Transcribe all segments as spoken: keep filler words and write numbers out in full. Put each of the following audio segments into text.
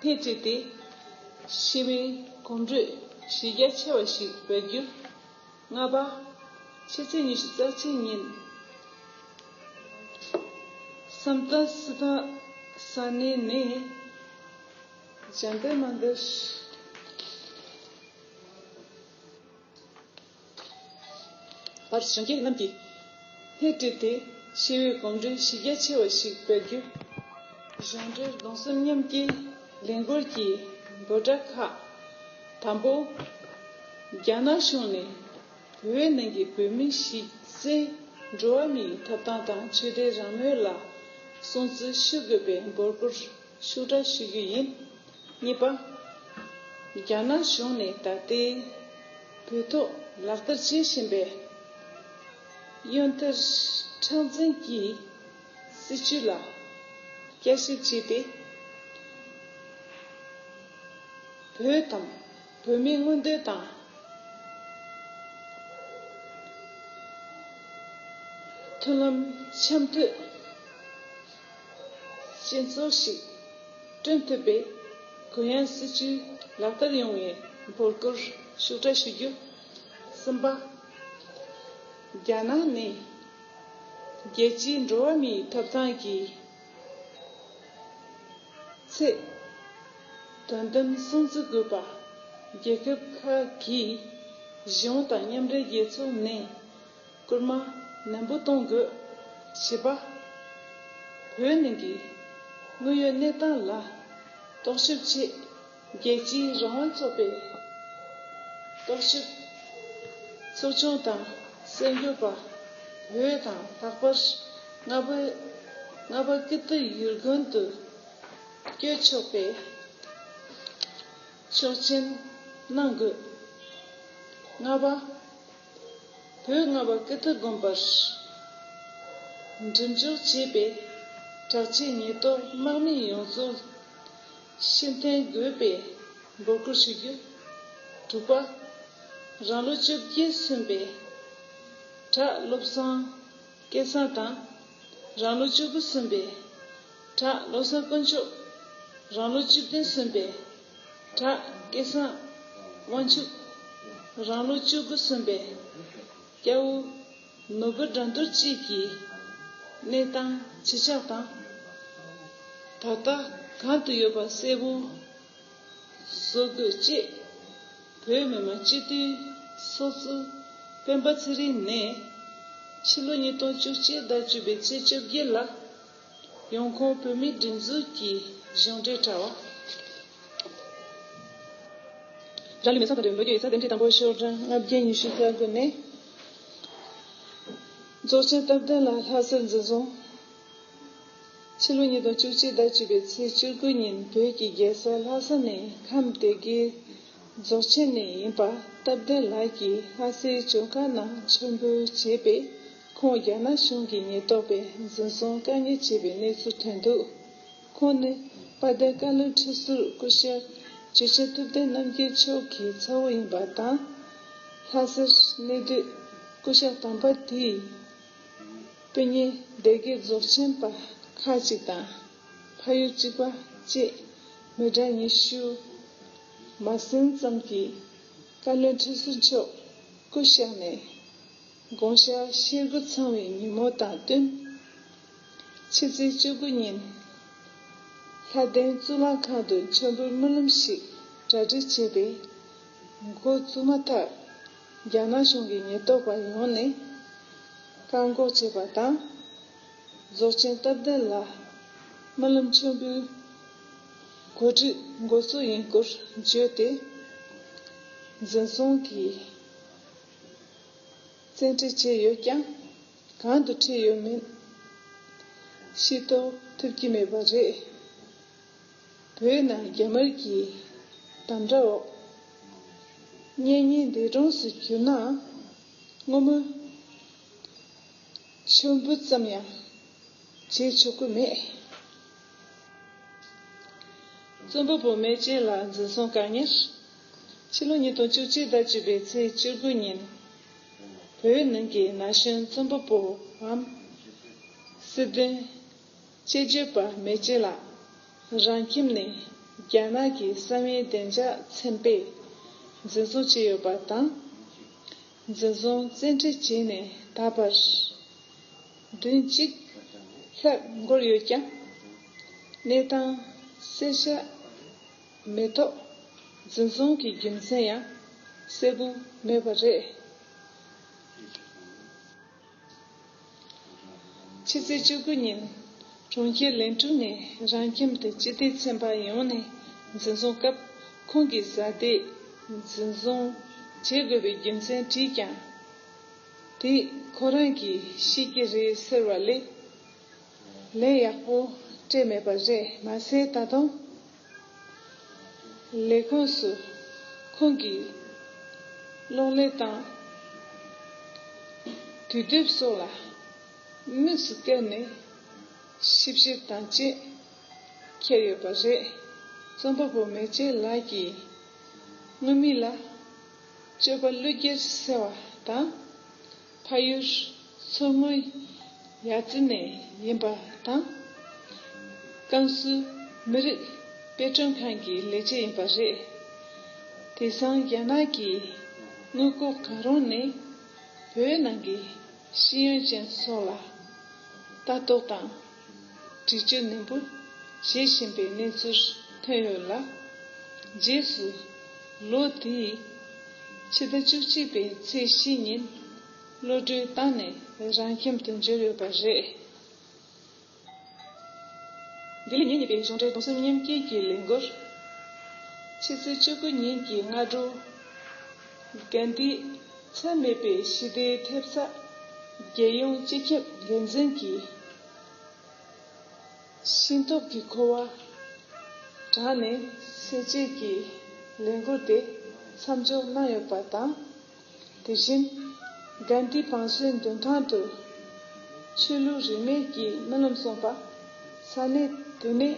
ཐད་བྲིས་ཏེ་ཞི་བའི་གོམ་བགྲོད་གཞི་རྒྱ་ཆེ་བ་ཞིག་སྤེལ་རྒྱུ། ལྔ་པ། ཕྱི་ཚེས་ཉི་ཤུ་རྩ་གཅིག་ཉིན་བསམ་གཏན་སི་ཐན་ས་གནས་ནས་ཇན་ཏར་མན་ཏར་བར་གཞོན་སྐྱེས་རྣམས་ཀྱིས་སྣེ་ཁྲིད་དེ་ཞི་བའི་གོམ་བགྲོད་གཞི་རྒྱ་ཆེ་བ་ཞིག་སྤེལ་རྒྱུ། གཞུང་འབྲེལ་གདུང་སེམས་མཉམ་སྐྱེད་ལས་འགུལ་གྱི་འབོད་སྒྲ་ཁག་དང་པོ། རྒྱ་ནག་གཞུང་ནས་བོད་ནང་གི་བོད་མི་གཞི་རྩའི་འགྲོ་བ་མིའི་ཐོབ་ཐང་དང་ཆོས་དད་རང་མོས་ལ་སྲུང་བརྩི་ཞུ་དགོས་པའི་འབོད་སྐུལ་ཤུགས་དྲག་ཞུ་རྒྱུ་ཡིན། གཉིས་པ། རྒྱ་ནག་གཞུང་ནས་ད་ལྟའི་བོད་ཐོག་ལག་བསྟར་བྱེད་བཞིན་པའི་གཡོན་ཐལ་མཁྲེགས་འཛིན་གྱི་སྲིད་བྱུས་ལ་བསྐྱར་ཞིབ་བྱས་ཏེ། བོད་དང་བོད་མིའི་མངོན་འདོད་དང་། མཐུན་ལམ་འཆམ་མཐུན་སྤྱི་ཚོགས་ཤིག་བསྐྲུན་ཐུབ་པའི་གུ་ཡངས་སྲིད་བྱུས་ལག་བསྟར་ཡོང་བའི་འབོད་སྐུལ་ཤུགས་དྲག་ཞུ་རྒྱུ། གསུམ་པ། རྒྱ་ནག་ནས་རྒྱལ་སྤྱིའི་འགྲོ་བ་མིའི་ཐོབ་ཐང་གི་ཚད་དོ་དམ་སྲུང་བརྩི་དགོས་པ། རྒྱལ་ཁབ་ཁག་གི་གཞུང་དང་མཉམ་འབྲེལ་རྒྱལ་ཚོགས་ནས་སྐུལ་མ་ནན་པོ་གཏོང་དགོས། བཞི་པ། བོད་ནང་གི་དངོས་ཡོད་གནས་སྟངས་ལ་རྟོག་ཞིབ་ཆེད་རྒྱལ་སྤྱིའི་རང་དབང་ཚོགས་པའི་རྟོག་ཞིབ་ཚོགས་ཆུང་དང་གསར་འགོད་པ་བོད་དང་ལྷག་པར་རྔ་པ་རྔ་པ་ཀིརྟི་ཡུལ་དགོན་དུ་བསྐྱོད་ཆོག་པའི་ཆོག་མཆན་གནང་དགོས། ལྔ་པ། བོད་རྔ་པ་ཀིརྟི་དགོན་པར་འགྲེམས་འཇོག་བྱས་པའི་དྲག་ཆས་ཉེན་རྟོག་དམག་མི་ཡོངས་རྫོགས་ཕྱིར་འཐེན་དགོས་པའི་འབོད་སྐུལ་ཞུ་རྒྱུ། དྲུག་པ། རང་ལོ་བཅོ་བརྒྱད་སོན་པའི་བྲག་བློ་བཟང་སྐལ་བཟང་དང་། རང་ལོ་བཅུ་དགུ་སོན་པའི་བྲག་བློ་བཟང་དཀོན་མཆོག་རང་ལོ་བཅུ་བདུན་སོན་པའི་བྲག་སྐལ་བཟང་དབང་ཕྱུག་རང་ལོ་བཅུ་དགུ་སོན་པའི་སྐྱ་བོ་ནོར་བུ་དགྲ་འདུལ་བཅས་ཀྱི་གནས་སྟངས་ཇི་ཆགས་དང་། ད་ལྟ་གང་དུ་ཡོད་པ་གསལ་པོ་བཟོ་དགོས་ཅེས། བོད་མི་མང་སྤྱི་འཐུས་ཚོགས་གཙོ་སྤེན་པ་ཚེ་རིང་ནས་ཕྱི་ལོ་ཉིས་སྟོང་བཅུ་གཅིག་ཟླ་བཅུ་པའི་ཚེས་བཅོ་བརྒྱད་ལ་ཡོང་ཁུངས་བོད་མིའི་སྒྲིག་འཛུགས་ཀྱི་གཞུང་འབྲེལ་དྲ་བ། རང་ལུས་མེ་སྲེག་དང་འབྲེལ་བའི་ལོ་རྒྱུས་ཡིག་ཚགས་འདེམས་སྒྲིག་དང་པོ་ཤོག་གྲངས་ལྔ་བརྒྱ་ཉི་ཤུ་རྩ་དགུ་ནས། རྫོགས་ཆེན་སྟབས་ལྡན་ལགས་ལྷ་སར་འཛིན་བཟུང་། ཕྱི་ལོ་ཉིས་སྟོང་བཅུ་གཅིག་ཟླ་བཅུ་པའི་ཚེས་བཅུ་དགུ་ཉིན་བོད་ཀྱི་རྒྱལ་ས་ལྷ་ས་ནས་ཁམས་སྡེ་དགེ་རྫོགས་ཆེན་ནས་ཡིན་པ་སྟབས་ལྡན་ལགས་ཀྱིས་ལྷ་སའི་བྱོན་ཁང་ནང་མཆོད་འབུལ་བྱས་པས་ཁོང་རྒྱ་ནག་གཞུང་གི་ཉེན་རྟོག་པས་འཛིན་བཟུང་བཀག་ཉར་བྱས་པའི་གནས་ཚུལ་ཐོན་འདུག་ཁོང་ནི་དཔལ་ལྡན་བཀའ་བློན་ཁྲི་ཟུར་སྐུ་ཞབས་ཇོ་ཆེན་ཐུབ་བསྟན་རྣམ་རྒྱལ་མཆོག་གི་ཚ་བོ་ཡིན་པ་དང་། ལྷ་སར་གནས་སྡོད་སྐུ་ཞབས་དམ་པ་དེས་སྤུན་ཉེ་སྡེ་དགེ་རྫོགས་ཆེན་པ་ཁག་ཅིག་དང་ཕ་ཡུལ་གཅིག་པ་བཅས་མི་གྲངས་ཉི་ཤུ་མ་ཟིན་ཙམ་གྱིས་བཀའ་བློན་ཁྲི་ཟུར་མཆོག་སྐུ་གཤེགས་ནས་དགོངས་ཞག་ཤེལ་སྒོ་ཚང་བའི་ཉིན་མོ་དང་བསྟུན། ཕྱི་ཚེས་བཅུ་དགུ་ཉིན་ལྷ་ལྡན་གཙུག་ལག་ཁང་དུ་མཆོད་འབུལ་སྨོན་ལམ་ཞིག་གྲ་སྒྲིག་བྱས་པས། འགོ་བཙུགས་མ་ཐག་རྒྱ་ནག་གཞུང་གི་ཉེན་རྟོག་པ་ཡོངས་ནས་བཀག་འགོག་བྱས་པ་དང་། རྫོགས་ཆེན་སྟབས་ལྡན་ལ་སྨོན་ལམ་མཆོད་འབུལ་གོ་སྒྲིག་འགོ་ཚུགས་ཡིན་སྐོར་བརྗོད་དེ། འཛིན་བཟུང་གིས་བཙན་ཁྲིད་བྱས་ཡོད་ཀྱང་། གང་དུ་ཁྲིད་ཡོད་མེད་ཤེས་རྟོགས་ཐུབ་ཀྱི་མེད་པ་རེད། བོད་ནང་རྒྱ་དམར་གྱི་དམ་དྲག་འོག་གཉེན་ཉེ་འདས་གྲོངས་སུ་གྱུར་ན་བསྔོ་སྨོན་མཆོད་འབུལ་ཙམ་ཡང་བྱེད་ཆོག་གི་མེད། རྩོམ་པ་པོ་མེ་ལྕེ་ལགས་འཛིན་བཟུང་བཀག་ཉར། ཕྱི་ལོ་ཉིས་སྟོང་བཅུ་གཅིག་ཟླ་བཅུ་པའི་ཚེས་བཅུ་དགུ་ཉིན། བོད་ནང་གི་ན་གཞོན་རྩོམ་པ་པོའམ་སྲིད་དོན་དཔྱད་བརྗོད་པ་མེ་ལྕེ་ལགས་རང་ཁྱིམ་ནས་ རྒྱ་ནག་གི་གསང་བའི་བདེ་འཇགས་ཚན་པས་འཛིན་བཟུང་བྱས་ཡོད་པ་དང་། འཛིན་བཟུང་བཙན་ཁྲིད་བྱས་ནས་ད་བར་བདུན་གཅིག་ལྷག་འགོར་ཡོད་ཀྱང་། གནས་སྟངས་གསལ་ཆ་མེད་ཐོག་འཛིན་བཟུང་གི་རྒྱུ་མཚན་ཡང་གསལ་པོ་མེད་པ་རེད། ཕྱི་ཚེས་བཅུ་དགུ་ཉིན་གྲོང་ཁྱེར་ལན་ཀྲུའུ་ནས་རང་ཁྱིམ་དུ་སྤྱི་བདེ་ཚན་པ་ཡོང་ནས་འཛིན་བཟུང་སྐབས། ཁོང་གིས་བཟའ་ཟླས་འཛིན་བཟུང་བྱེད་དགོས་པའི་རྒྱུ་མཚན་དྲིས་ཀྱང་། དེ་ཁོ་རང་གིས་ཤེས་ཀྱི་རེད་ཟེར་བ་ལས། ལན་ཡག་པོ་སྤྲད་མེད་པ་རེད། མ་ཟད་ད་དུང་ལས་ཁུངས་སུ་ཁོང་གི་གློག་ཀླད་དང་དུས་དེབ་སོགས་ལ་དམིགས་སུ་བཀར་ནས་ཞིབ་བཤེར་དང་བཅས་འཁྱེར་ཡོད་པ་རེད། རྩོམ་པ་པོ་མེ་ལྕེ་ལགས་ཀྱིས་སྔོན་མ་ལ་སྤྱོད་པ་བློ་འགྱུར་ཟེར་བ་དང་། ཕ་ཡུལ་མཚོ་སྔོན་ཡ་རྩི་ནས་ཡིན་པ་དང་། ཀན་སུའུ་མི་རིགས་དཔེ་སྐྲུན་ཁང་གི་ལས་བྱེད་ཡིན་པ་རེད། དེང་སང་རྒྱ་ནག་གི་དངུལ་ལྐོག་གང་རུང་ནས་བོད་ནང་གི་ཤེས་ཡོན་ཅན་སོགས་ལ་ལྟ་རྟོག་དང་། འདྲི་གཅོད་ནན་པོ་བྱེད་བཞིན་པའི་གནས་ཚུལ་ཐོན་ཡོད་ལ། རྗེས་སུ་ལོ་དེའི་ཕྱི་ཟླ་བཅུ་གཅིག་པའི་ཚེས་བཞི་ཉིན་གློད་གྲོལ་བཏང་ནས་རང་ཁྱིམ་དུ་འབྱོར་ཡོད་པ་རེད། ལྡི་ལི་ཉིན་གཉིས་པའི་གཞུང་འབྲེལ་གདུང་སེམས་མཉམ་སྐྱེད་ཀྱི་ལས་འགུལ། ཕྱི་ཚེས་བཅུ་དགུ་ཉིན་གྱི་སྔ་དྲོ། དགའ་ལྡན་མཚམས་མེད་པའི་ཞི་བདེའི་ཐེབས་རྩ་རྒྱལ་ཡོངས་སྤྱི་ཁྱབ་འགན་འཛིན་གྱིས། ཤིང་ཏོག་གི་ཁུ་བ་དྲངས་ནས་སེར་བྱེས་ཀྱི་ལས་འགུལ་དེ་མཚམས་འཇོག་གནང་ཡོད་པ་དང་། དེ་བཞིན་དགའ་ལྡན་བང་སོའི་མདུན་ཐང་དུ་ཆོས་ལུགས་རིས་མེད་ཀྱི་སྨོན་ལམ་གསུངས་པ། ས་གནས་དེ་ནས་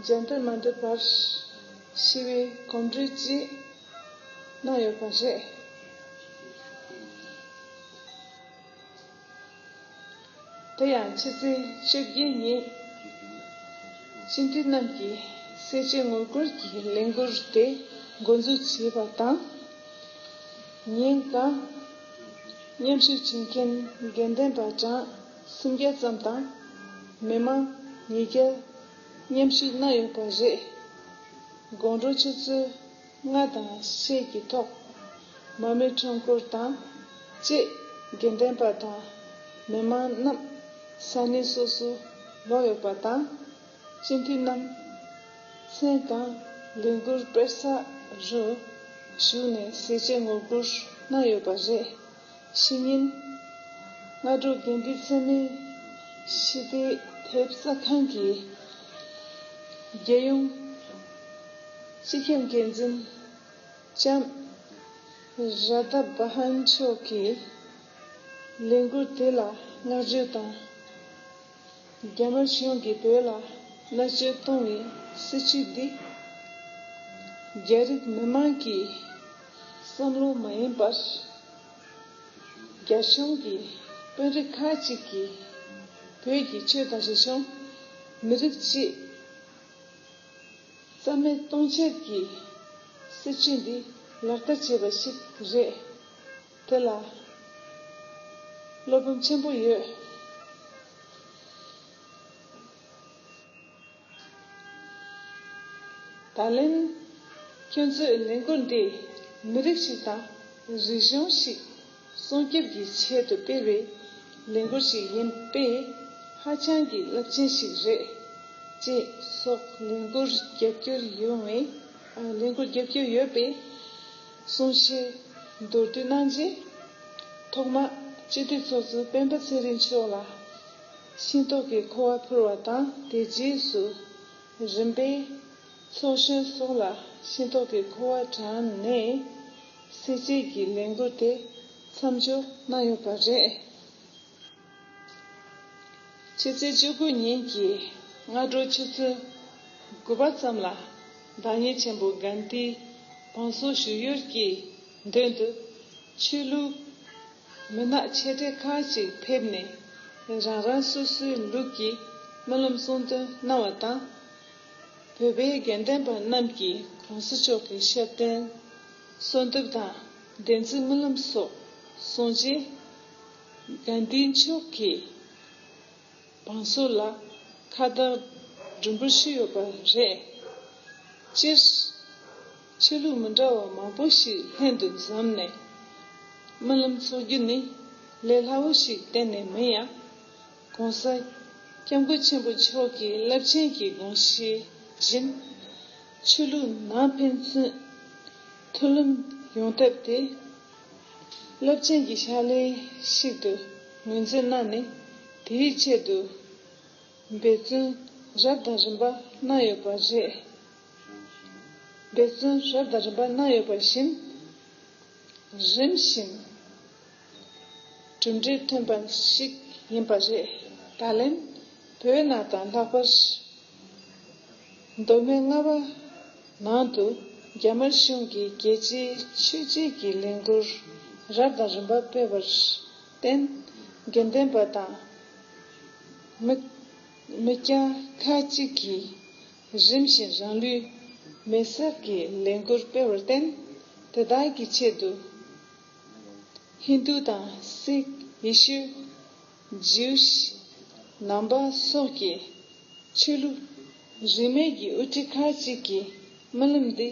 ཇན་ཏར་མན་ཏར་བར་ཞི་བའི་གོམ་བགྲོད་བཅས་གནང་ཡོད་པ་རེད། དེ་ཡང་ཕྱི་ཚེས་བཅོ་བརྒྱད་ཉིན་སྤྱི་འཐུས་རྣམས་ཀྱིས་སེར་བྱེས་ངོ་རྒོལ་གྱི་ལས་འགུལ་དེ་འགོ་འཛུགས་བྱས་པ་དང་། ཉིན་གང་མཉམ་ཞུགས་བྱེད་མཁན་དགའ་ལྡན་པ་གྲངས་སུམ་བརྒྱ་ཙམ་དང་མི་མང་ཉིས་བརྒྱ་མཉམ་ཞུགས་གནང་ཡོད་པ་རེད། དགོང་དྲོ་ཆུ་ཚོད་ལྔ་དང་ཕྱེད་ཀྱི་ཐོག་མར་མེ་ཁྲོམ་སྐོར་དང་བཅས་དགའ་ལྡན་པ་དང་མི་མང་རྣམས་ས་གནས་སོ་སོར་ལོག་ཡོད་པ་དང་། སྤྱི་འཐུས་རྣམས་མཚན་གང་ལས་འགུལ་སྤེལ་ས་རུ་བཞུགས་ནས་སེར་བྱེས་ངོ་རྒོལ་གནང་ཡོད་པ་རེད། ཕྱི་ཉིན་སྔ་དྲོ་དགའ་ལྡན་མཚན་མོའི་ཞི་བདེའི་ཐེབས་རྩ་ཁང་གི་རྒྱལ་ཡོངས་སྤྱི་ཁྱབ་འགན་འཛིན་ལྕམ་རཱ་ཐ་བྷ་ཧན་མཆོག་གིས་ལས་འགུལ་དེ་ལ་བསྔགས་བརྗོད་དང་། རྒྱ་དམར་གཞུང་གིས་བོད་ལ་མནར་གཅོད་གཏོང་བའི་སྲིད་བྱུས་འདི་རྒྱ་རིགས་མི་མང་གི་བསམ་བློ་མ་ཡིན་པར། རྒྱ་གཞུང་གི་དཔོན་རིགས་ཁག་ཅིག་གིས་བོད་ཀྱི་ཆོས་དང་རིག་གཞུང་། མི་རིགས་བཅས་རྩ་མེད་གཏོང་ཆེད་ཀྱི་སྲིད་བྱུས་འདི་ལག་བསྟར་བྱས་པ་ཞིག་རེད། དེ་ལ་བློ་ཕམ་ཆེན་པོ་ཡོད། ད་ལན་ཁྱོད་ཚོའི་ལས་འགུལ་འདི་མི་རིགས་ཤིག་དང་རིག་གཞུང་ཞིག་སྲུང་སྐྱོབ་ཀྱི་ཆེད་དུ་སྤེལ་བའི་ལས་འགུལ་ཞིག་ཡིན་པས་ཧ་ཅང་གི་རླབས་ཆེན་ཞིག་རེད། ཅེས་སོགས་ལས་འགུལ་རྒྱབ་སྐྱོར་ཡོང་བའི་ལས་འགུལ་རྒྱབ་སྐྱོར་ཡོད་པའི་གསུང་བཤད་མདོར་བསྡུས་གནང་རྗེས། ཐོག་མར་སྤྱི་འཐུས་ཚོགས་གཙོ་སྤེན་པ་ཚེ་རིང་མཆོག་ལ་ཤིང་ཏོག་གི་ཁུ་བ་ཕུལ་བ་དང་། དེ་རྗེས་སུ་རིམ་པས་ཚོགས་གཞོན་སོགས་ལ་ཤིང་ཏོག་གི་ཁུ་བ་དྲངས་ནས་སེར་བྱེས་ཀྱི་ལས་འགུལ་དེ་མཚམས་འཇོག་གནང་ཡོད་པ་རེད། ཕྱི་ཚེས་བཅུ་དགུ་ཉིན་གྱི་སྔ་དྲོ་ཆུ་ཚོད་དགུ་པ་ཙམ་ལ་བདག་ཉིད་ཆེན་པོ་གྷན་དྷི་བང་སོ་བཞུགས་ཡུལ་གྱི་མདུན་དུ་ཆོས་ལུགས་མི་སྣ་ཆེ་གྲས་ཁག་ཅིག་ཕེབས་ནས་རང་རང་སོ་སོའི་ལུགས་ཀྱི་སྨོན་ལམ་གསུང་འདོན་གནང་བ་དང་། བོད་པའི་དགེ་ལྡན་པ་རྣམས་ཀྱིས་གོང་ས་མཆོག་གི་ཞབས་བརྟན་གསོལ་འདེབས་དང་བདེན་ཚིག་སྨོན་ལམ་སོགས་གསུངས་རྗེས། དགའ་ལྡན་མཆོག་གིས་བང་སོ་ལ་ཁ་བཏགས་སྒྲོམ་སྦུག་ཞུས་ཡོད་པ་རེད། སྤྱིར། ཆོས་ལུགས་མི་འདྲ་བ་མང་པོ་ཞིག་ལྷན་དུ་འཛོམས་ནས་སྨོན་ལམ་འཚོགས་རྒྱུ་ནི་ལས་སླ་བོ་ཞིག་གཏན་ནས་མིན་ཡང་། ༸གོང་ས་༸སྐྱབས་མགོན་ཆེན་པོ་མཆོག་གི་རླབས་ཆེན་གྱི་དགོངས་གཞི་བཞིན། ཆོས་ལུགས་ནང་ཕན་ཚུན་མཐུན་ལམ་ཡོང་ཐབས་དེ་རླབས་ཆེན་གྱི་ཕྱག་ལས་ཤིག་ཏུ་ངོས་འཛིན་གནང་ནས། དེའི་ཆེད་དུ་འབད་བརྩོན་རབ་དང་རིམ་པ་གནང་ཡོད་པ་རེད། འབད་བརྩོན་རབ་དང་རིམ་པ་གནང་ཡོད་པ་བཞིན། རིམ་བཞིན་གྲུབ་འབྲས་ཐོན་པ་ཞིག་ཡིན་པ་རེད། ད་ལན་བོད་ནང་དང་ལྷག་པར་མདོ་སྨད་རྔ་བ་ནང་དུ་རྒྱ་དམར་གཞུང་གིས་རྒྱལ་སྤྱིའི་ཆོས་བརྒྱུད་ཀྱི་ལས་འགུལ་རབ་དང་རིམ་པ་སྤེལ་བར་བརྟེན། དགེ་ལྡན་པ་དང་མི་མི་སྐྱ་ཁག་ཅིག་གིས་རིམ་བཞིན་རང་ལུས་མེར་སྲེག་གི་ལས་འགུལ་སྤེལ་བར་བརྟེན། དེ་དག་གི་ཆེད་དུ་ཧིན་རྡུ་དང་སིག་ཡེ་ཤུ་ཇིའུ་ཤི་ནང་པ་སོགས་ཀྱི་ཆོས་ལུགས་རིས་མེད་ཀྱི་དབུ་ཁྲིད་ཁག་ཅིག་གིས་སྨོན་ལམ་འདི་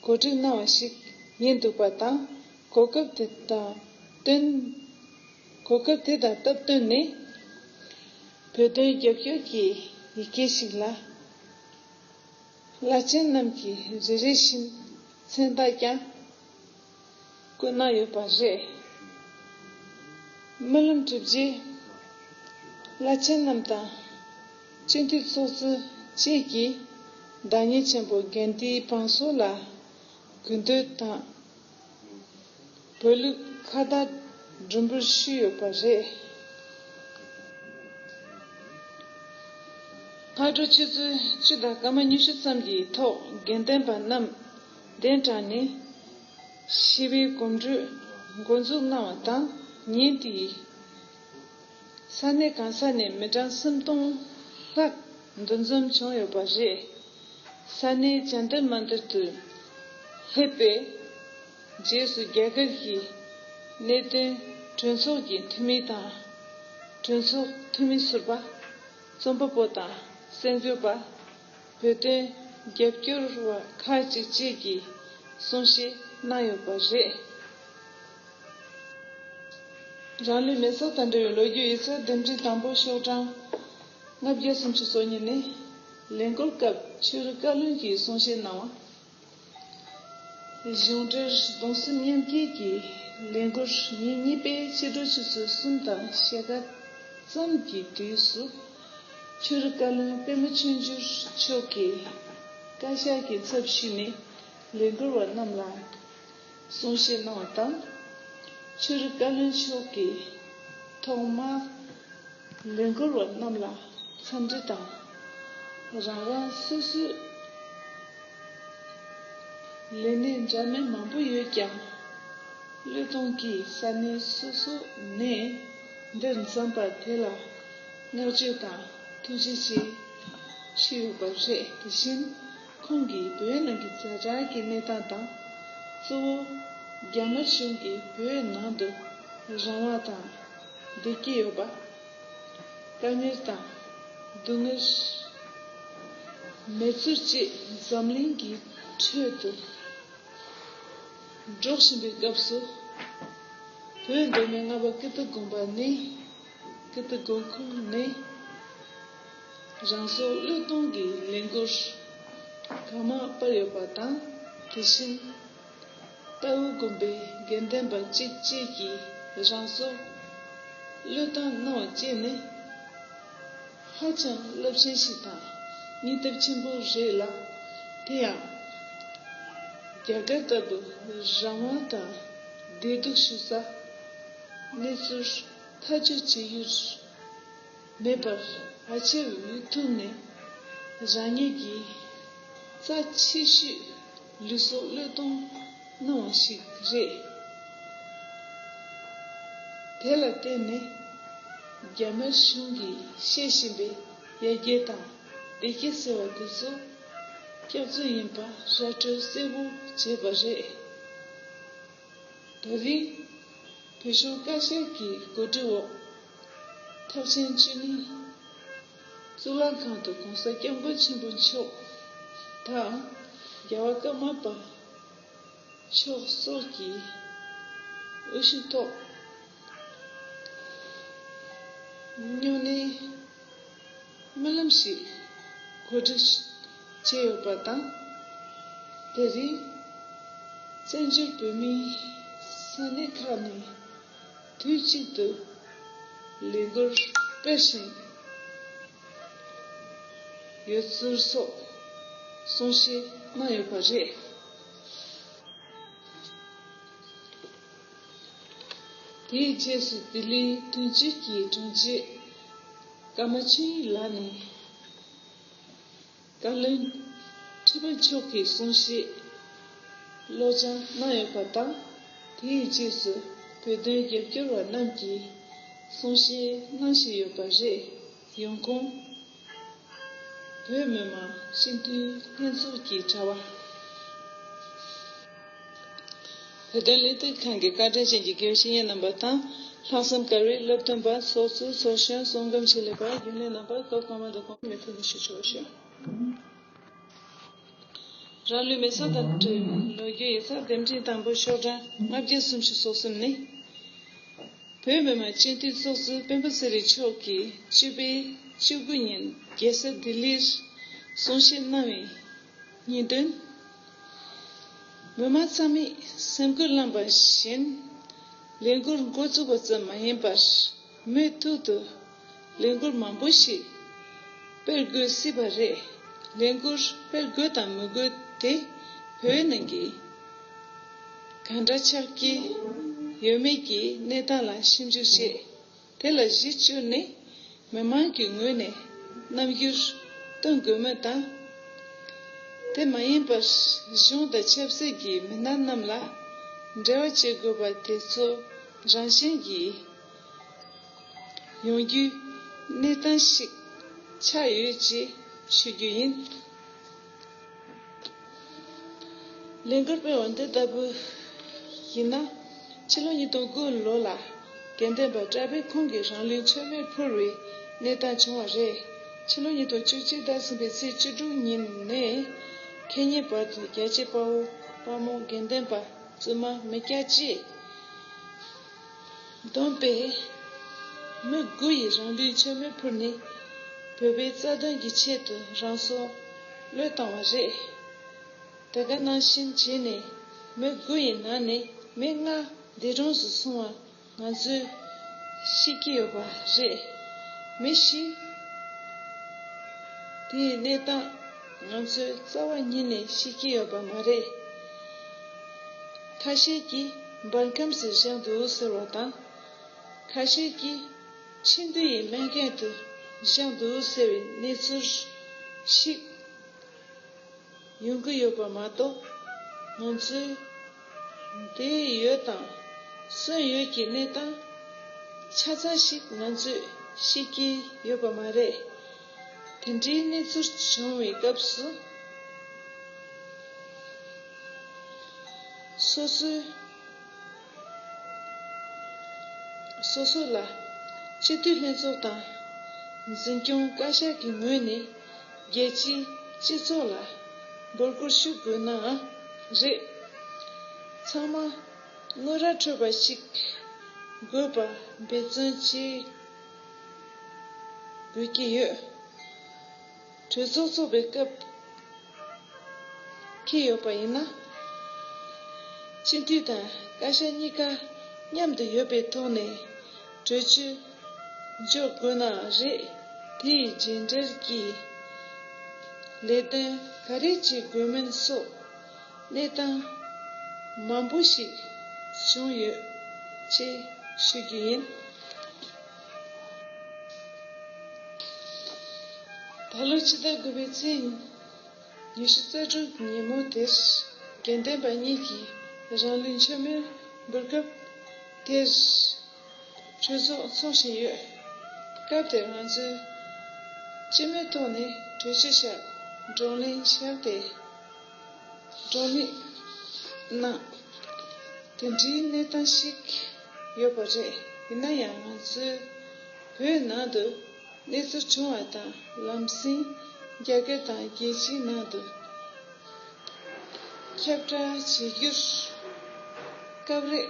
གོ་སྒྲིག་གནང་བ་ཞིག་ཡིན་འདུག་པ་དང་། གོ་སྐབས་དེ་དང་བསྟུན། གོ་སྐབས་དེ་དང་སྟབས་བསྟུན་ནས། བོད་དོན་རྒྱབ་སྐྱོར་གྱི་ཡི་གེ་ཞིག་ལ། བླ་ཆེན་རྣམས་ཀྱིས་རེ་རེ་བཞིན་མཚན་རྟགས་ཀྱང་བཀོད་གནང་ཡོད་པ་རེད། སྨོན་ལམ་གྲུབ་རྗེས། བླ་ཆེན་རྣམས་དང་སྤྱི་འཐུས་ཚོགས་གཙོ་བཅས་ཀྱིས་བདག་ཉིད་ཆེན་པོ་དགེ་ལྡན་བང་སོ་ལ་གུས་འདུད་དང་། བོད་ལུགས་ཁ་བཏགས་སྒྲོམ་སྦུག་ཞུས་ཡོད་པ་རེད། སྔ་དྲོ་ཆུ་ཚོད་བཅུ་དང་སྐར་མ་ཉི་ཤུ་ཙམ་གྱི་ཐོག་དགེ་ལྡན་པ་རྣམས་གདན་དྲངས་ནས་ཞི་བའི་གོམ་བགྲོད་འགོ་འཛུགས་གནང་བ་དང་། ཉིན་དེའི་ས་གནས་གང་ས་ནས་མི་གྲངས་སུམ་སྟོང་ལྷག་འདུ་འཛོམས་བྱུང་ཡོད་པ་རེད། ས་གནས་ཇཱན་ཏར་མན་ཏར་དུ་སླེབས་པའི་རྗེས་སུ། རྒྱ་གར་གྱི་གནད་དོན་གྲོས་ཚོགས་ཀྱི་འཐུས་མི་དང་། གྲོས་ཚོགས་འཐུས་མི་ཟུར་པ། རྩོམ་པ་པོ་དང་གསར་འགོད་པ། བོད་དོན་རྒྱབ་སྐྱོར་བ་ཁག་ཅིག་བཅས་ཀྱིས་གསུང་བཤད་གནང་ཡོད་པ་རེད། རང་ལུས་མེ་སྲེག་དང་འབྲེལ་བའི་ལོ་རྒྱུས་ཡིག་ཚགས་འདེམས་སྒྲིག་དང་པོ་ཤོག་གྲངས་ལྔ་བརྒྱ་སུམ་ཅུ་སོ་གཉིས་ནི། ལས་འགུལ་སྐབས་ཆོས་རིག་བཀའ་བློན་གྱིས་གསུང་བཤད་གནང་བ། གཞུང་འབྲེལ་གདུང་སེམས་མཉམ་སྐྱེད་ཀྱི་ལས་འགུལ་ཉིན་གཉིས་པའི་ཕྱི་དྲོ་ཆུ་ཚོད་གསུམ་དང་ཕྱེད་ཀ་ཙམ་གྱི་དུས་སུ། ཆོས་རིག་བཀའ་བློན་པད་མ་ཆོས་འབྱོར་མཆོག་གིས་བཀའ་ཤག་གི་ཚབ་ཞུས་ནས་ལས་འགུལ་བ་རྣམས་ལ་གསུང་བཤད་གནང་བ་དང་། ཆོས་རིག་བཀའ་བློན་མཆོག་གིས་ཐོག་མར་ལས་འགུལ་བ་རྣམས་ལ་འཚམས་འདྲི་དང་། རང་རང་སོ་སོའི་ལས་གནས་འདྲ་མིན་མང་པོ་ཡོད་ཀྱང་། བློས་གཏོང་གིས་ས་གནས་སོ་སོ་ནས་འདིར་འཛོམས་པ་དེ་ལ་བསྔགས་བརྗོད་དང་ཐུགས་རྗེ་ཆེ་ཞུས་ཡོད་པ་རེད། དེ་བཞིན་ཁོང་གིས་བོད་ནང་གི་ཛ་དྲག་གི་གནས་སྟངས་དང་། གཙོ་བོ་རྒྱ་དམར་གཞུང་གིས་བོད་ནང་དུ་རང་དབང་དང་བདེ་སྐྱིད་ཡོད་པ། དཀའ་ངལ་དང་སྡུག་བསྔལ། མེ་མཚར་བཅས་འཛམ་གླིང་གི་ཁྲོད་དུ་སྒྲོག་བཞིན་པའི་སྐབས་སུ། བོད་མདོ་སྨད་རྔ་བ་ཀིརྟི་དགོན་པ་ནི། ཀིརྟི་དགོན་ཁུལ་ནི། རང་སྲོག་བློས་གཏོང་གི་ལས་འགུལ་གང་མང་སྤེལ་ཡོད་པ་དང་། དེ་བཞིན། རྟའུ་དགོན་པའི་དགེ་ལྡན་པ་གཅིག་བཅས་ཀྱིས་རང་སྲོག་བློས་བཏང་གནང་བ་བཅས་ནི་ཧ་ཅང་རླབས་ཆེན་ཞིག་དང་སྙིང་སྟོབས་ཆེན་པོ་རེད་ལ། དེ་ཡང་རྒྱ་གར་ལྟ་བུ་རང་དབང་དང་བདེ་སྡུག་ཞུ་ས་གནས་ཚུལ་ཐག་གཅོད་བྱེད་ཡུལ་མེད་པར་ཕལ་ཆེར་འུ་ཐུག་ནས་རང་ཉིད་ཀྱི་རྩ་ཆེ་ཤོས་ལུས་སྲོག་བློས་གཏོང་གནང་བ་ཞིག་རེད། དེ་ལ་བརྟེན་ནས་རྒྱ་དམར་གཞུང་གིས་བཤད་བཞིན་པའི་ཡར་རྒྱས་དང་བདེ་སྐྱིད་ཟེར་བ་དེ་ཚོ་ སྐྱབས་བཅོལ་ཡིན་པ་ར་སྤྲོད་གསལ་པོ་བྱས་པ་རེད། ད་རིང་བོད་གཞུང་བཀའ་ཤག་གི་གོ་སྒྲིག་འོག་ཐབས་ཆེན་བཅུ་གཉིས་གཙུག་ལག་ཁང་དུ་༸གོང་ས་༸སྐྱབས་མགོན་ཆེན་པོ་མཆོག་དང་རྒྱལ་བ་ཀརྨ་པ་མཆོག་སོགས་ཀྱི་དབུ་བཞུགས་ཐོག་སྨྱུང་གནས་སྨོན་ལམ་ཞིག་གོ་སྒྲིག་བྱས་ཡོད་པ་དང་། དེ་རིང་བཙན་བྱོལ་བོད་མིའི་ས་གནས་ཁག་ནས་དུས་གཅིག་ཏུ་ལས་འགུལ་སྤེལ་བཞིན་ཡོད་ཚུལ་སོགས་གསུང་བཤད་གནང་ཡོད་པ་རེད། དེའི་རྗེས་སུ་ལྡི་ལིའི་དོན་གཅོད་ཀྱི་དྲུང་ཆེ་ཀརྨ་ཆོས་དབྱིངས་ལགས་ནས་བཀའ་བློན་ཁྲི་པ་མཆོག་གིས་གསུང་བཤད་བློ་སྦྱང་གནང་ཡོད་པ་དང་། དེའི་རྗེས་སུ་བོད་དོན་རྒྱབ་སྐྱོར་བ་རྣམས་ཀྱིས་གསུང་བཤད་གནང་བཞིན་ཡོད་པ་རེད། ཡོང་ཁུངས། བོད་མི་མང་སྤྱི་འཐུས་ལྷན་ཚོགས་ཀྱི་དྲ་བ། བོད་དོན་ལས་དོན་ཁང་གི་བཀའ་དྲིན་ཅན་གྱི་དགེ་བའི་བཤེས་གཉེན་རྣམ་པ་དང་། ལྷག་བསམ་དཀར་བའི་བློ་སྟོན་པ། ཚོགས་གཙོ། ཚོགས་གཞོན། གསུང་སྒམ་ཆེད་ལས་པ། རྒྱུན་ལས་རྣམ་པ། སྐབས་གོང་མ་དང་གོང་མའི་ཐུགས་རྗེ་ཆེ་ཞུ། རང་ལུས་མེ་སྲེག་དང་འབྲེལ་ལོ་རྒྱུས་ཡིག་ཚགས་དེབ་ཕྲེང་དང་པོ་ཤོག་གྲངས་ལྔ་བརྒྱ་སུམ་ཅུ་སོ་གསུམ་ནི། བོད་མི་མང་སྤྱི་འཐུས་ཚོགས་གཙོ་སྤེན་པ་ཚེ་རིང་མཆོག་གིས་སྤྱི་པའི་བཅུ་དགུ་ཉིན་རྒྱལ་ས་ལྡི་ལིར་གསུང་བཤད་གནང་བའི་སྙིང་དོན། མི་མང་ཚང་མས་སེམས་འགུལ་བསླངས་པ་བཞིན་ལས་འགུལ་འགོ་བཙུགས་པ་ཙམ་མ་ཡིན་པར། མུ་མཐུད་དུ་ལས་འགུལ་མང་པོ་ཞིག་སྤེལ་དགོས་སྲིད་པ་རེད། ལས་འགུལ་སྤེལ་དགོས་དང་མི་དགོས་དེ་བོད་ནང་གི་གང་འདྲ་ཆགས་ཀྱི་ཡོད་མེད་ཀྱི་གནས་སྟངས་ལ་ཞིབ་འཇུག་བྱས། དེ་ལ་གཞི་བཅོལ་ནས་མི་མང་གི་ངོས་ནས་རྣམ་འགྱུར་སྟོན་དགོས་མིན་དང་། དེ་མ་ཡིན་པར་གཞུང་དང་ཆབ་སྲིད་ཀྱི་མི་སྣ་རྣམས་ལ་འབྲེལ་བ་བྱེད་དགོས་པ་དེ་ཚོ་རང་བཞིན་གྱིས་ཡོང་རྒྱུའི་གནས་སྟངས་ཤིག་ཆགས་ཡོད་ཅེས་ཞུ་རྒྱུ་ཡིན། ལས་འགུལ་སྤེལ་བ་འདི་ལྟ་བུ་ཡིན་ན། ཕྱི་ལོ་ཉིས་སྟོང་དགུ་ལོ་ལ་དགེ་འདུན་པ་གྲྭ་པས་ཁོང་གི་རང་ལུས་མཆོད་མེ་ཕུལ་བའི་གནས་སྟངས་བྱུང་བ་རེད། ཕྱི་ལོ་ཉིས་སྟོང་བཅུ་གཅིག་ཟླ་གསུམ་པའི་ཚེས་བཅུ་དྲུག་ཉིན་ནས་ཁེ་ཉིན་བར་དུ་རྒྱལ་གཅེས་དཔའ་བོ་དཔའ་མོ་དགེ་འདུན་པ་བཙུན་མ་མི་སྐྱ་བཅས་བསྡོམས་པས་མི་དགུ་ཡིས་རང་ལུས་མཆོད་མེ་ཕུལ་ནས་བོད་པའི་རྩ་དོན་གྱི་ཆེད་དུ་རང་སྲོག་བློས་བཏང་བ་རེད། དེ་ག་ནང་བཞིན་བྱས་ནས་མི་དགུ་ཡི་ནང་ནས་མི་ལྔ་འདས་གྲོངས་སུ་སོང་བ་ང་ཚོས་ཤེས་ཀྱི་ཡོད་པ་རེད། མི་བཞི་དེའི་གནས་སྟངས་ང་ཚོས་རྩ་བ་ཉིད་ནས་ཤེས་ཀྱི་ཡོད་པ་མ་རེད། ཁ་ཤས་ཀྱིས་འབར་ཁམས་སུ་བཞག་འདུག་ཟེར་བ་དང་། ཁ་ཤས་ཀྱིས་ཆིངས་འདུ་ཡི་སྨན་ཁང་དུ་བཞག་འདུག་ཟེར་བའི་གནས་ཚུལ་ཞིག་ཡོང་གི་ཡོད་པ་མ་གཏོགས། ང་ཚོས་བསྡད་ཡོད་དང་གསོན་ཡོད་ཀྱི་གནས་སྟངས་ཆ་ཚང་ཞིག་ང་ཚོས་ཤེས་ཀྱི་ཡོད་པ་མ་རེད། དེ་འདྲའི་གནས་ཚུལ་བྱུང་བའི་སྐབས་སུ། སོ་སོའི། སོ་སོ་ལ་སྤྱི་འཐུས་ལྷན་ཚོགས་དང་འཛིན་སྐྱོང་བཀའ་ཤག་གི་ངོས་ནས་རྒྱལ་སྤྱིའི་སྤྱི་ཚོགས་ལ་འབོད་སྐུལ་ཞུ་དགོས་ནའང་རེད། ཚང་མ་དངོས་ར་འཕྲོད་པ་ཞིག་དགོས་པ་འབད་བརྩོན་བྱེད་དགོས་ཀྱི་ཡོད། གྲོས་ཚོགས་འཚོགས་པའི་སྐབས་འཁེལ་ཡོད་པ་ཡིན་ན། སྤྱི་འཐུས་དང་བཀའ་ཤག་གཉིས་ཀ་མཉམ་དུ་ཡོད་པའི་ཐོག་ནས་གྲོས་ཆོད་འཇོག་དགོས་ནའང་རེད། དེའི་རྗེས་འབྲེལ་གྱི་ལས་དོན་ག་རེ་བྱེད་དགོས་མིན་སོགས་གནས་སྟངས་མང་པོ་ཞིག་བྱུང་ཡོད་ཅེས་ཞུ་རྒྱུ་ཡིན། ད་ལོ་ཕྱི་ཟླ་དགུ་པའི་ཚེས་ཉི་ཤུ་རྩ་དྲུག་ཉིན་མོ་དེར་དགེ་འདུན་པ་གཉིས་ཀྱིས་རང་ལུས་མཆོད་མེར་འབུལ་སྐབས་དེར་གྲོས་ཚོགས་འཚོགས་བཞིན་ཡོད། སྐབས་དེར་ང་ཚོས་སྤྱི་མོས་ཐོག་ནས་གྲོས་ཆོད་བཞག་བགྲོ་གླེང་བྱས་ཏེ་བགྲོ་གླེང་གནང་། དེ་འདྲའི་གནས་སྟངས་ཤིག་ཡོད་པ་རེད། ཡིན་ན་ཡང་ང་ཚོའི་བོད་ནང་དུ་གནས་ཚུལ་བྱུང་བ་དང་ལམ་སེང་རྒྱ་སྐད་དང་རྒྱལ་སྤྱིའི་ནང་དུ་ཁྱབ་བསྒྲགས་བྱེད་རྒྱུར་སྐབས་རེ་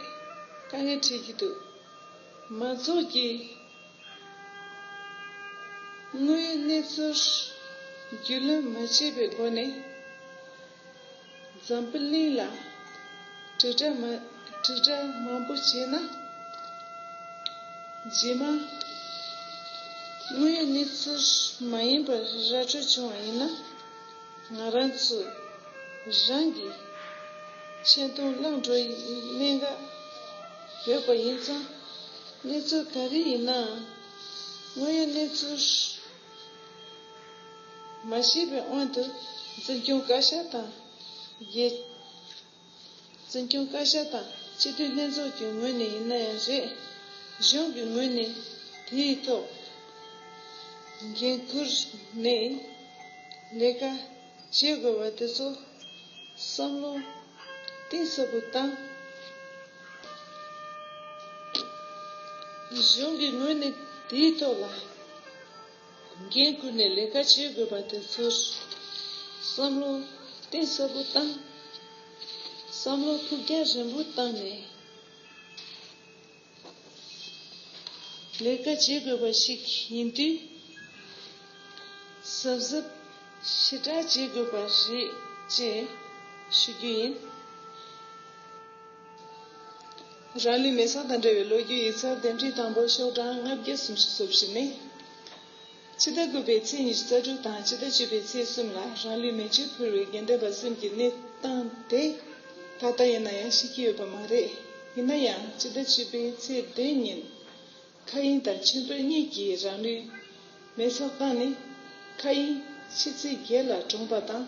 དཀའ་ངལ་འཕྲད་ཀྱི་འདུག་མང་ཚོགས་ཀྱིས་དངོས་ཡོད་གནས་ཚུལ་རྒྱུས་ལོན་མ་བྱས་པའི་སྒོ་ནས་འཛམ་བུ་གླིང་ལ་དྲིལ་བསྒྲགས་མ་དྲིལ་བསྒྲགས་མང་པོ་བྱས་ན། རྗེས་མ་དངོས་ཡོད་གནས་ཚུལ་མ་ཡིན་པར་ར་སྤྲོད་བྱུང་བ་ཡིན་ན། ང་རང་ཚོ་རང་གི་ཆེ་མཐོང་བརླག་འགྲོ་ཡི་གནད་འགག་ཡོད་པ་ཡིན་ཙང་། གནས་ཚུལ་ག་རེ་ཡིན་ནའང་དངོས་ཡོད་གནས་ཚུལ་མ་ཤེས་པའི་དབང་དུ་འཛིན་སྐྱོང་བཀའ་ཤག་དང་རྒྱལ། འཛིན་སྐྱོང་བཀའ་ཤག་དང་སྤྱི་འཐུས་ལྷན་ཚོགས་ཀྱི་ངོས་ནས་ཡིན་ན་ཡང་རེད། གཞུང་གི་ངོས་ནས་དེའི་ཐོག་འགན་ཁུར་ནས་ལས་ཀ་བྱེད་དགོས་པ་དེ་ཚོ་བསམ་བློ་གཏིང་ཟབ་པོ་བཏང་། གཞུང་གི་ངོས་ནས་དེའི་ཐོག་ལ་འགན་ཁུར་ནས་ལས་ཀ་བྱེད་དགོས་པ་དེ་ཚོར་བསམ་བློ་གཏིང་ཟབ་པོ་བཏང་། བསམ་བློ་ཕུགས་རྒྱང་རིང་པོ་བཏང་ནས་ལས་ཀ་བྱེད་དགོས་པ་ཞིག་ཡིན་དུས། གཟབ་གཟབ་ཞེ་དྲག་བྱེད་དགོས་པ་རེད་ཅེས་ཞུ་རྒྱུ་ཡིན། རང་ལུས་མེ་སྲེག་དང་འབྲེལ་བའི་ལོ་རྒྱུས་ཡིག་ཚགས་འདེམས་སྒྲིག་དང་པོ་ཤོག་གྲངས་ལྔ་བརྒྱ་སུམ་ཅུ་སོ་བཞི་ནི། ཕྱི་ཟླ་དགུ་པའི་ཚེས་ཉི་ཤུ་རྩ་དྲུག་དང་ཕྱི་ཟླ་བཅུ་པའི་ཚེས་གསུམ་ལ་རང་ལུས་མེ་མཆོད་ཕུལ་བའི་དགེ་འདུན་པ་གསུམ་གྱི་གནས་སྟངས་དེ་ད་ལྟ་ཡིན་ན་ཡང་ཤེས་ཀྱི་ཡོད་པ་མ་རེད། ཡིན་ན་ཡང་ཕྱི་ཟླ་བཅུ་པའི་ཚེས་བདུན་ཉིན། མཁའ་དབྱིངས་དང་མཆོད་འབུལ་གཉིས་ཀྱིས་རང་ལུས་མེ་སྲེག་བཏང་ནས་མཁའ་དབྱིངས་ཕྱི་ཚེས་བརྒྱད་ལ་གྲོངས་པ་དང་།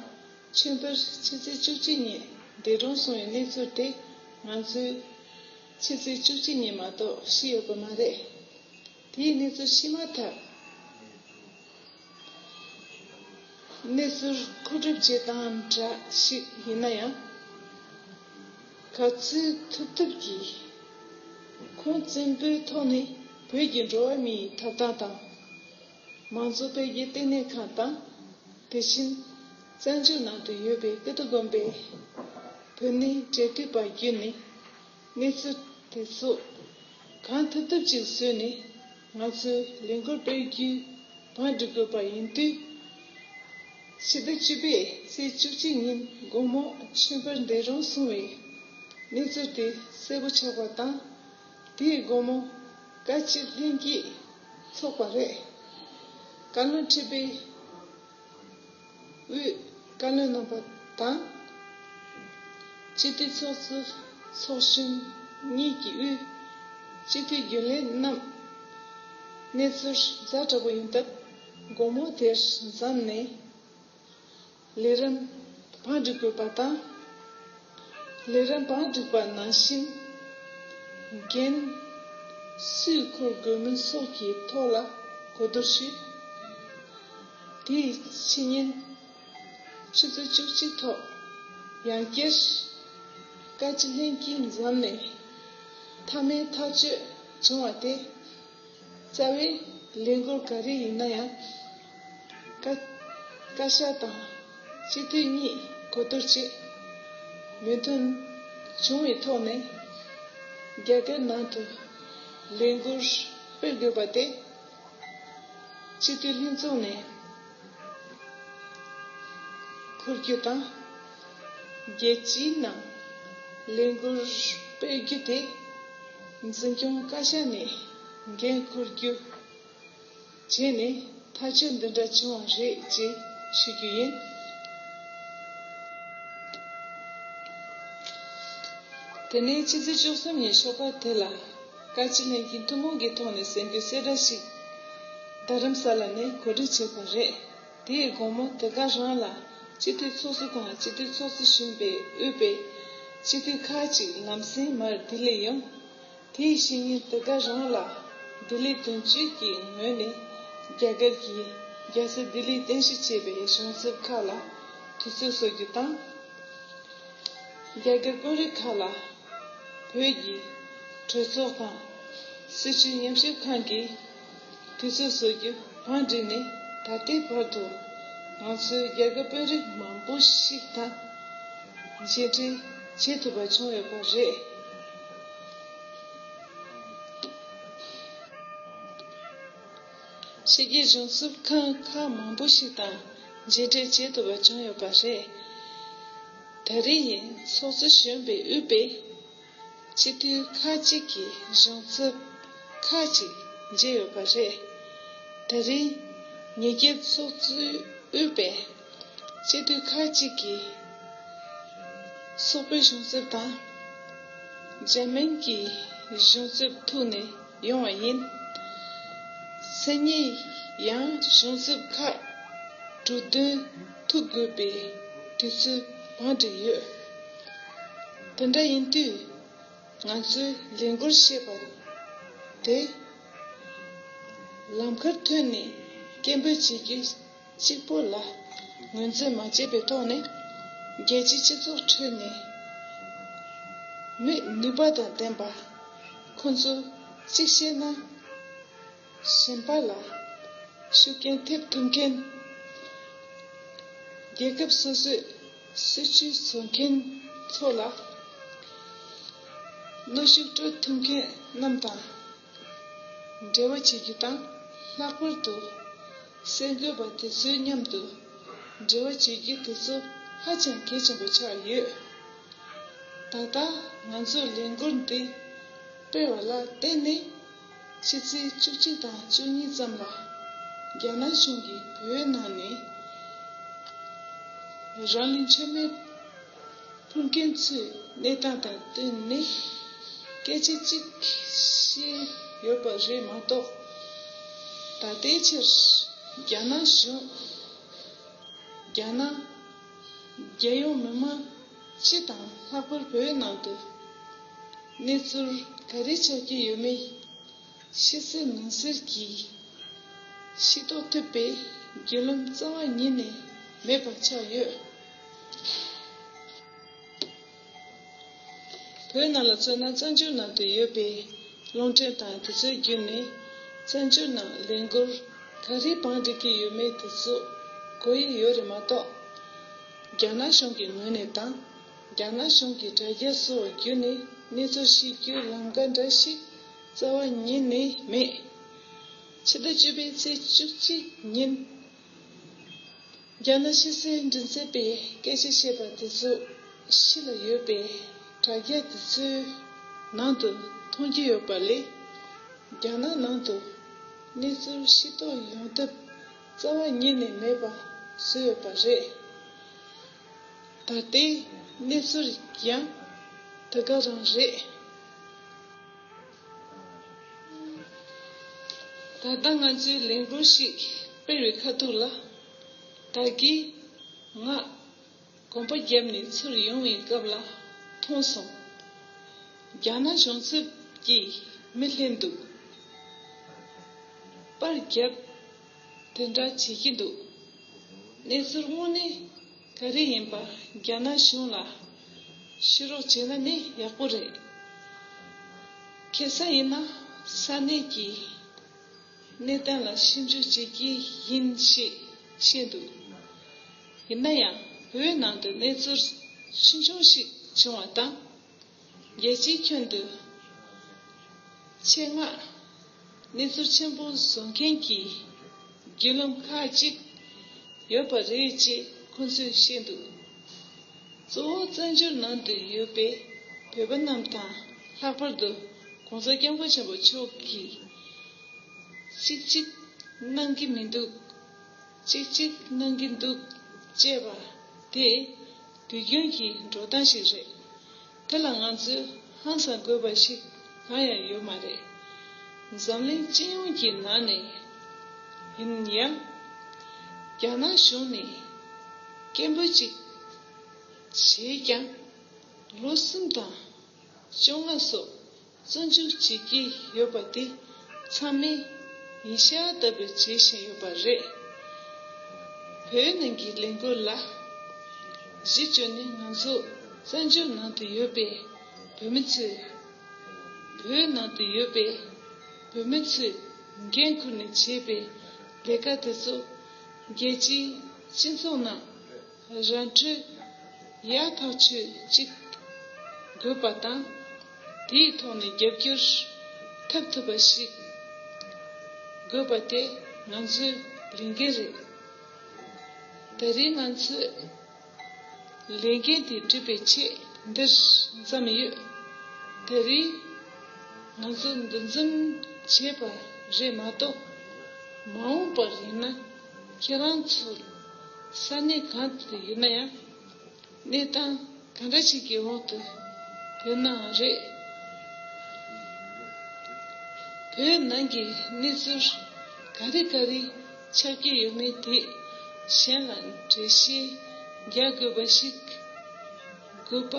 མཆོད་འབུལ་ཕྱི་ཚེས་བཅུ་གཅིག་ཉིན་འདས་གྲོངས་སོང་བའི་གནས་ཚུལ་དེ་ང་ཚོས་ཕྱི་ཚེས་བཅུ་གཅིག་ཉིན་མ་གཏོགས་ཤེས་ཡོད་པ་མ་རེད། དེའི་གནས་ཚུལ་ཤེས་མ་ཐག་གནས་ཚུལ་མཁོ་སྒྲུབ་བྱེད་སྟངས་འདྲ་ཞིག་ཡིན་ན་ཡང་། ག་ཚོད་ཐུབ་ཐུབ་ཀྱིས་ཁུངས་བཙན་པོའི་ཐོག་ནས་བོད་ཀྱི་འགྲོ་བ་མིའི་ཐོབ་ཐང་དང་། མང་གཙོ་སྤེལ་རྒྱུའི་ལྟེ་གནས་ཁང་དང་། དེ་བཞིན་བཙན་བྱོལ་ནང་དུ་ཡོད་པའི་ཀིརྟི་དགོན་པའི་བོད་གནས་འབྲེལ་མཐུད་པ་བརྒྱུད་ནས། གནས་ཚུལ་དེ་ཚོ་གང་ཐུབ་ཐུབ་ཅིག་བཟོས་ནས་ང་ཚོས་ལས་འགུལ་སྤེལ་རྒྱུའི་བང་སྒྲིག་དགོས་པ་ཡིན་དུས། ཕྱི་ཟླ་བཅུ་པའི་ཚེས་བཅུ་གཅིག་ཉིན་དགོང་མོ་མཆོད་འབུལ་འདས་གྲོངས་སོང་བའི་གནས་ཚུལ་དེ་གསལ་པོ་ཆགས་པ་དང་། དེའི་དགོང་མོ་བཀའ་སྤྱི་ལྷན་རྒྱས་འཚོགས་པ་རེད། བཀའ་བློན་ཁྲི་པའི་དབུས་བཀའ་བློན་རྣམ་པ་དང་། སྤྱི་འཐུས་ཚོགས་གཙོ་ཚོགས་གཞོན་གཉིས་ཀྱི་དབུས་སྤྱི་འཐུས་རྒྱུན་ལས་རྣམས་གནས་ཚུལ་ཛ་དྲག་པོ་ཡིན་སྟབས། དགོང་མོ་དེར་འཛོམས་ནས་ལས་རིམ་བང་སྒྲིག་དགོས་པ་དང་། ལས་རིམ་བང་སྒྲིག་པ་ནང་བཞིན་འགན་སུས་འཁུར་དགོས་མིན་སོགས་ཀྱི་ཐོག་ལ་གོ་བསྡུར་ཞུས། དེའི་ཕྱི་ཉིན་ཆུ་ཚོད་བཅུ་གཅིག་ཐོག་ཡང་བསྐྱར་བཀའ་སྤྱི་ལྷན་རྒྱས་འཛོམས་ནས་མཐའ་མའི་ཐག་གཅོད་བྱུང་བ་དེ། རྩ་བའི་ལས་འགུལ་ག་རེ་ཡིན་ན་ཡང་། བཀའ་བཀའ་ཤག་དང་སྤྱི་འཐུས་གཉིས་གོ་བསྡུར་བྱས། མོས་མཐུན་བྱུང་བའི་ཐོག་ནས་རྒྱ་གར་ནང་དུ་ལས་འགུལ་སྤེལ་དགོས་པ་དེ་སྤྱི་འཐུས་ལྷན་ཚོགས་ནས་འཁུར་རྒྱུ་དང་། རྒྱལ་སྤྱིའི་ནང་ལས་འགུལ་སྤེལ་རྒྱུ་དེ་འཛིན་སྐྱོང་བཀའ་ཤག་ནས་འགན་འཁུར་རྒྱུ། བྱས་ནས་ཐག་གཅོད་འདི་འདྲ་བྱུང་བ་རེད་ཅེས་ཞུ་རྒྱུ་ཡིན། དེ་ནས་ཕྱི་ཚེས་བཅུ་གསུམ་ཉིན་ཞོགས་པ་དེ་ལ་བཀའ་སྤྱི་ལྷན་རྒྱས་ཐུན་མོང་གི་ཐོག་ནས་གསར་འགོད་གསལ་བསྒྲགས་ཤིག་རྡ་རམ་ས་ལ་ནས་གོ་སྒྲིག་བྱས་པ་རེད། དེའི་དགོང་མོ་དེ་ག་རང་ལ་སྤྱི་འཐུས་ཚོགས་གཙོ་དང་སྤྱི་འཐུས་ཚོགས་གཙོ་གཞོན་པས་དབུས་པའི་སྤྱི་འཐུས་ཁག་ཅིག་ལམ་སེང་མར་ལྡི་ལི་ཡོང་། དེའི་ཕྱི་ཉིན་དེ་ག་རང་ལ་ལྡི་ལི་དོན་གཅོད་ཀྱི་ངོས་ནས་རྒྱ་གར་གྱི་ རྒྱལ་ས་ལྡི་ལིར་རྟེན་གཞི་བྱས་པའི་གཞུང་ཚབ་ཁག་ལ་དུས་ཚོད་སོར་རྒྱུ་དང་། རྒྱ་གར་དཔོན་རིགས་ཁག་ལ་བོད་ཀྱི་གྲོས་ཚོགས་དང་སྲིད་བྱུས་ཉམས་ཞིབ་ཁང་གི་དུས་ཚོད་སོར་རྒྱུ་བང་བསྒྲིགས་ནས། ད་ལྟའི་བར་དུ་ང་ཚོས་རྒྱ་གར་དཔོན་རིགས་མང་པོ་ཞིག་དང་མཇལ་འཕྲད་བྱེད་ཐུབ་པ་བྱུང་ཡོད་པ་རེད། ཕྱི་རྒྱལ་གཞུང་ཚབ་ཁང་ཁག་མང་པོ་ཞིག་དང་མཇལ་འཕྲད་བྱེད་ཐུབ་པ་བྱུང་ཡོད་པ་རེད། ད་རེས་ཡིན་ཚོགས་གཙོ་གཞོན་པས་དབུས་པའི་སྤྱི་འཐུས་ཁག་ཅིག་གིས་གཞུང་ཚབ་ཁག་ཅིག་མཇལ་ཡོད་པ་རེད། ད་རེས་ཉིན་རྒྱབ་ཚོགས་གཙོས་དབུས་པའི་སྤྱི་འཐུས་ཁག་ཅིག་གིས་སོག་པོའི་གཞུང་ཚབ་དང་འཇར་མན་གྱི་གཞུང་ཚབ་ཐུག་ནས་ཡོང་བ་ཡིན། སང་ཉིན་ཡང་གཞུང་ཚབ་ཁག་དྲུག་བདུན་ཐུག་དགོས་པའི་དུས་ཚོད་བང་བསྒྲིགས་ཡོད། དེ་འདྲ་ཡིན་དུས་ང་ཚོས་ལས་འགུལ་བཤད་པ་དེ་ལམ་ཁར་ཐོན་ནས་སྐད་འབོད་བྱེད་རྒྱུ་གཅིག་པོ་ལ་ངོས་འཛིན་མ་བྱས་པའི་ཐོག་ནས། རྒྱལ་སྤྱིའི་སྤྱི་ཚོགས་ཁྲོད་ནས་མི་ནུས་པ་དང་ལྡན་པ་ཁོ་ཚོ་གཅིག་བཤད་ན་གཞན་པ་ལ་ཤུགས་རྐྱེན་ཐེབས་ཐུབ་མཁན། རྒྱལ་ཁབ་སོ་སོའི་སྲིད་བྱུས་བཟོ་མཁན་ཚོ་ལ་གནོན་ཤུགས་སྤྲོད་ཐུབ་མཁན་རྣམས་དང་འབྲེལ་བ་བྱེད་རྒྱུ་དང་། ལྷག་པར་དུ་གསར་འགོད་པ་དེ་ཚོའི་མཉམ་དུ་འབྲེལ་བ་བྱེད་རྒྱུ་དེ་ཚོ་ཧ་ཅང་གལ་ཆེན་པོ་ཆགས་ཡོད། ད་ལྟ་ང་ཚོས་ལས་འགུལ་འདི་སྤེལ་བ་ལ་བརྟེན་ནས། ཕྱི་ཚེས་བཅུ་གཅིག་དང་བཅུ་གཉིས་ཙམ་ལ་རྒྱ་ནག་གཞུང་གིས་བོད་ནང་ནས་རང་ལུས་མཆོད་མེ་ཕུལ་མཁན་ཚོའི་གནས་སྟངས་དང་བསྟུན་ནས་སྐད་ཆ་གཅིག་བཤད་ཡོད་པ་རེད་མ་གཏོགས། ད་ལྟའི་ཆར་རྒྱ་ནག་གཞུང་། རྒྱ་ནག་རྒྱལ་ཡོངས་མི་མང་སྤྱི་དང་། ལྷག་པར་བོད་ནང་དུ་གནས་ཚུལ་ག་རེ་ཆགས་ཀྱི་ཡོད་མེད་ཕྱི་གསལ་ནང་གསལ་གྱིས་ཤེས་རྟོགས་ཐུབ་པའི་བརྒྱུད་ལམ་རྩ་བ་ཉིད་ནས་མེད་པ་ཆགས་ཡོད། བོད་ནང་ལ་མཚོན་ན། བཙན་བྱོལ་ནང་དུ་ཡོད་པའི་རླུང་འཕྲིན་དང་དེ་ཚོའི་བརྒྱུད་ནས་བཙན་བྱོལ་ནང་ལས་འགུལ་ག་རེ་བང་བསྒྲིགས་ཀྱི་ཡོད་མེད་དེ་ཚོ་གོ་ཡི་ཡོད་རེད་མ་གཏོགས། རྒྱ་ནག་གཞུང་གི་ངོས་ནས་དང་། རྒྱ་ནག་གཞུང་གི་དྲ་རྒྱ་སོགས་བརྒྱུད་ནས་གནས་ཚུལ་ཤེས་རྒྱུའི་ལམ་ཁ་འདྲ་ཞིག་རྩ་བ་ཉིད་ནས་མེད། ཕྱི་ཟླ་བཅུ་པའི་ཚེས་བཅུ་གཅིག་ཉིན། རྒྱ་ནག་ཕྱི་སྲིད་མགྲིན་ཚབ་པས་སྐད་ཆ་བཤད་པ་དེ་ཚོ་ཕྱི་ལ་ཡོད་པའི་དྲ་རྒྱ་དེ་ཚོའི་ནང་དུ་མཐོང་རྒྱུ་ཡོད་པ་ལས། རྒྱ་ནག་ནང་དུ་གནས་ཚུལ་ཤེས་རྟོགས་ཡོང་ཐབས་རྩ་བ་ཉིད་ནས་མེད་པ་བཟོས་ཡོད་པ་རེད། ད་ལྟའི་གནས་ཚུལ་ཡང་དེ་ག་རང་རེད། ད་ལྟ་ང་ཚོས་ལས་འགུལ་ཞིག་སྤེལ་བའི་ཁ་ཐུག་ལ། ད་གིན་ང་གོམ་པ་བརྒྱབ་ནས་ཚུར་ཡོང་བའི་སྐབས་ལ་མཐོང་སོང་། རྒྱ་ནག་གཞུང་ཚབ་ཀྱིས་མི་ལྷན་འདུག་པར་བརྒྱབ། དེ་འདྲ་བྱེད་ཀྱི་འདུག་གནས་ཚུལ་དངོས་གནས་ག་རེ་ཡིན་པ་རྒྱ་ནག་གཞུང་ལ་ཤོད་རོགས་བྱས་ན་ནི་ཡག་པོ་རེད། ཁ་སང་ཡིན་ན་ས་གནས་ཀྱི་གནས་སྟངས་ལ་ཞིབ་འཇུག་བྱེད་ཀྱི་ཡིན་ཞེས་བཤད་འདུག་ཡིན་ན་ཡང་བོད་ནང་དུ་གནས་ཚུལ་ཆུང་ཆུང་ཞིག་བྱུང་བ་དང་། རྒྱལ་སྤྱིའི་ཁྱོན་དུ་ཆེད་མངགས་གནས་ཚུལ་ཆེན་པོ་བཟོ་མཁན་གྱི་བརྒྱུད་ལམ་ཁག་ཅིག་ཡོད་པ་རེད་ཅེས་ཁོང་ཚོས་བཤད་འདུག་གཙོ་བོ་བཙན་བྱོལ་ནང་དུ་ཡོད་པའི་བོད་པ་རྣམས་དང་། ལྷག་པར་དུ་༸གོང་ས་༸སྐྱབས་མགོན་ཆེན་པོ་མཆོག་གིས་གཅིག་གཅིག་གནང་གི་མི་འདུག་གཅིག་གཅིག་གནང་གི་འདུག་ཅེས་པ་དེ་དུས་རྒྱུན་གྱི་འགྲོ་སྟངས་ཤིག་རེད། དེ་ལ་ང་ཚོས་ཧང་སང་དགོས་པ་ཞིག་གང་ཡང་ཡོད་མ་རེད། འཛམ་གླིང་སྤྱི་ཡོངས་ཀྱི་ནང་ནས་ཡིན་ཡང་། རྒྱ་ནག་གཞུང་ནས་སྐད་འབོད་ཅིག་བྱས་ཀྱང་། ལོ་གསུམ་དང་བཅོ་ལྔ་སོགས་བཙོན་འཇུག་བྱེད་ཀྱི་ཡོད་པ་དེ་ཚང་མས་ཡིན་ཤག་ལྟ་བུ་བྱེད་བཞིན་ཡོད་པ་རེད། བོད་ནང་གི་ལས་འགུལ་ལ་གཞི་བཅོལ་ནས། ང་ཚོ་བཙན་བྱོལ་ནང་དུ་ཡོད་པའི་བོད་མི་ཚོས། བོད་ནང་དུ་ཡོད་པའི་བོད་མི་ཚོས་འགན་ཁུར་ནས་བྱས་པའི་ལས་ཀ་དེ་ཚོ་རྒྱལ་སྤྱིའི་སྤྱི་ཚོགས་ནང་ར་འཕྲོད་ཡག་ཐག་ཆོད་ཅིག་དགོས་པ་དང་། དེའི་ཐོག་ནས་རྒྱབ་སྐྱོར་ཐོབ་ཐུབ་པ་ཞིག་དགོས་པ་དེ་ང་ཚོའི་ལས་འགན་རེད། ད་རེས་ང་ཚོས་ལས་འགན་དེ་སྒྲུབ་པའི་ཆེད་འདིར་འཛོམས་ཡོད། ད་རེས་ང་ཚོ་འདུ་འཛོམས་བྱས་པ་རེད་མ་གཏོགས། མ་འོངས་པར་ཡིན་ན་ཁྱེད་རང་ཚོ་ས་གནས་གང་དུ་ཡིན་ན་ཡང་། གནས་སྟངས་ག་འདྲ་ཞིག་གི་འོག་ཏུ་ཡོད་ནའང་རེད། བོད་ནང་གི་གནས་ཚུལ་ག་རེ་ག་རེ་ཆགས་ཀྱི་ཡོད་མེད་དེ་གཞན་ལ་འགྲེལ་བཤད་རྒྱག་དགོས་པ་ཞིག་དགོས་པ་